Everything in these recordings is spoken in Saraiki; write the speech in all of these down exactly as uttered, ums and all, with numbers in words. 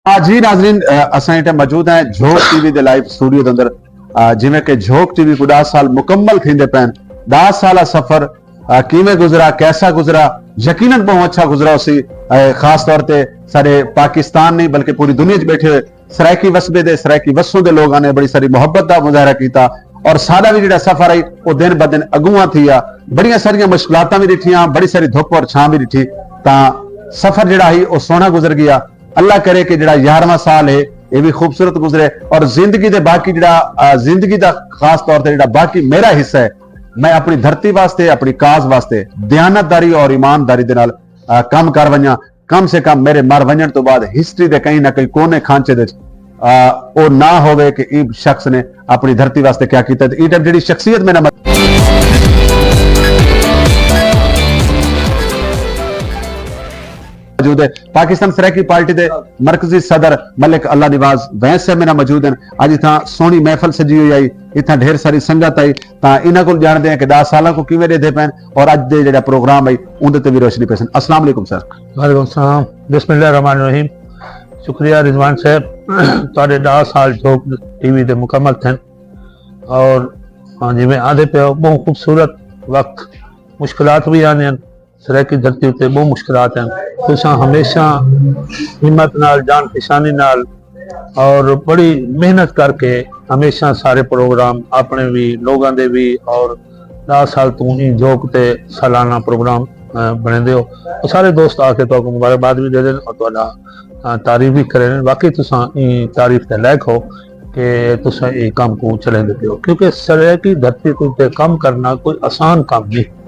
آ جی ناظرین، اساں اٹے موجود ہیں جھوک ٹی وی دے لائیو سٹوڈیو دے اندر۔ جیویں کہ جھوک ٹی وی کو ݙاہ سال مکمل تھیندے پئن، ݙاہ سال سفر کیویں گزرا، کیسا گزرا؟ یقیناً بہوں اچھا گزرا ہوسی۔ خاص طور تے سارے پاکستان نہیں بلکہ پوری دنیا چ بیٹھے ہوئے سرائیکی وسبے دے، سرائیکی وسوں دے لوگاں نے بڑی ساری محبت دا مظاہرہ کیتا، اور ساڈا وی جڑا سفر ہے او دن بہ دن اگواں تھیا۔ بڑیاں ساریاں مشکلاتاں وی ڈٹھیاں، بڑی ساری دھپ اور چھاں وی ڈٹھی، تاں سفر جڑا ہے او سوہنا گزر گیا۔ اللہ کرے کہ جڑا یارہواں سال ہے اے وی خوبصورت گزرے، اور زندگی دے باقی جڑا زندگی دا خاص طور تے جڑا باقی میرا حصہ ہے، میں اپنی دھرتی واسطے، اپنی کاز واسطے دیانتداری اور ایمانداری دے نال کم کر ونجاں۔ کم سے کم میرے مر ونجن تو بعد ہسٹری دے کہیں نہ کہیں کونے کھانچے دے او نہ ہووے کہ ایں شخص نے اپنی دھرتی واسطے کیا کیتا۔ تے ایں ٹائم جڑی شخصیت میرا موجود ہے، پاکستان سرائیکی پارٹی دے مرکزی صدر ملک اللہ نواز وینس صاحب میرا موجود ہیں۔ اج اتھاں سوہنی محفل سجی ہوئی آئی، اتھاں ڈھیر ساری سنگت آئی، تاں انہاں کول جاندے ہیں کہ ݙاہ سالاں کو کیویں ݙیدھے پئن اور اج دے جڑا پروگرام ہے اوندے تے وی روشنی پیسن۔ السلام علیکم سر۔ وعلیکم السلام۔ بسم اللہ الرحمن الرحیم۔ شکریہ رضوان صاحب، تہاݙے ݙاہ سال جھوک ٹی وی دے مکمل تھن، اور ہاں جیویں آندے پئے ہو بہت خوبصورت وقت، مشکلات وی آندے ہیں، سرائیکی دھرتی اتے بہت مشکلات ہیں۔ تساں ہمیشہ ہمت نال، جان فشانی نال اور بڑی محنت کر کے ہمیشہ سارے پروگرام اپنے وی، لوگاں دے وی، اور ݙاہ سال توں ایں جھوک تے سالانہ پروگرام بݨیندے ہو۔ او سارے دوست آ کے تہاکوں مبارکباد وی ݙیندن اور تہاݙا تعریف وی کریندن۔ واقعی تساں ایں تعریف دے لائق ہو کہ تساں ایں کم کوں چلیندے پئے ہو، کیونکہ سرائیکی دھرتی کوں تے کم کرنا کوئی آسان کم نہیں۔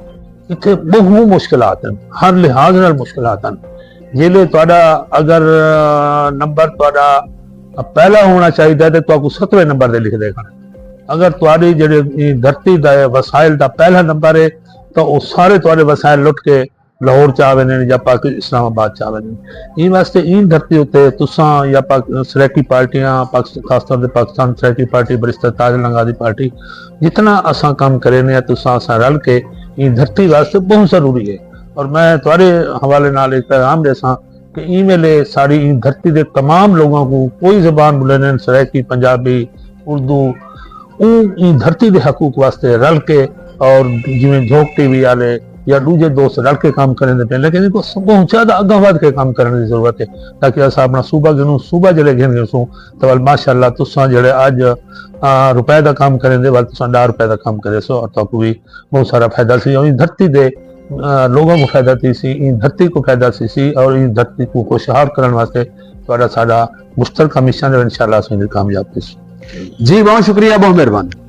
اتھے بہوں مشکلات ہیں، ہر لحاظ نال مشکلات ہیں۔ جیلے تہاݙا اگر نمبر تہاݙا پہلا ہونا چاہیدا ہے تے تہاکوں ستویں نمبر تے لکھدے کھڑن۔ اگر تہاݙی جڑی دھرتی دا وسائل دا پہلا نمبر ہے تاں او سارے تہاݙے وسائل لٹ کے لاہور چا ویندن یا پاک اسلام آباد چا ویندن۔ ایں واسطے ایں دھرتی اتے تساں یا پاک سرائیکی پارٹیاں، خاص طور تے پاکستان سرائیکی پارٹی، برسٹر تاج لنگا دی پارٹی، جتنا اساں کم کرینے ہیں تساں اساں رل کے ایں دھرتی واسطے بہت ضروری ہے۔ اور میں تہاݙے حوالے نال ایک پیغام ݙیساں کہ ایں ویلے ساݙی ایں دھرتی دے تمام لوگاں کوں کوئی زبان ٻولیندن، سرائیکی، پنجابی، اردو، اوں ایں دھرتی دے حقوق واسطے رل کے اور جیویں جھوک ٹی وی آلے یا ݙوجھے دوست رل کے کم کریندے پئن، لیکن ایکوں سگوں زیادہ اڳاں ودھ کے کم کرݨ دی ضرورت ہے تاکہ اساں اپݨا صوبہ گھنوں، صوبہ جیلے گھن گھنسوں تاں ول ماشاءاللہ تساں جیڑھے اڄ روپے دا کم کریندے ول تساں ݙاہ روپے دا کم کریسو اور تہاکوں وی بہت سارا فائدہ سی اور ایں دھرتی دے لوگاں کوں فائدہ تھیسی، ایں دھرتی کوں فائدہ تھیسی اور ایں دھرتی کوں خوشحال کرݨ واسطے تہاݙا ساݙا مشترکہ مشن ہے، انشاءاللہ اساں ایں کامیاب تھیسوں۔ جی بہت شکریہ، بہت مہربانی۔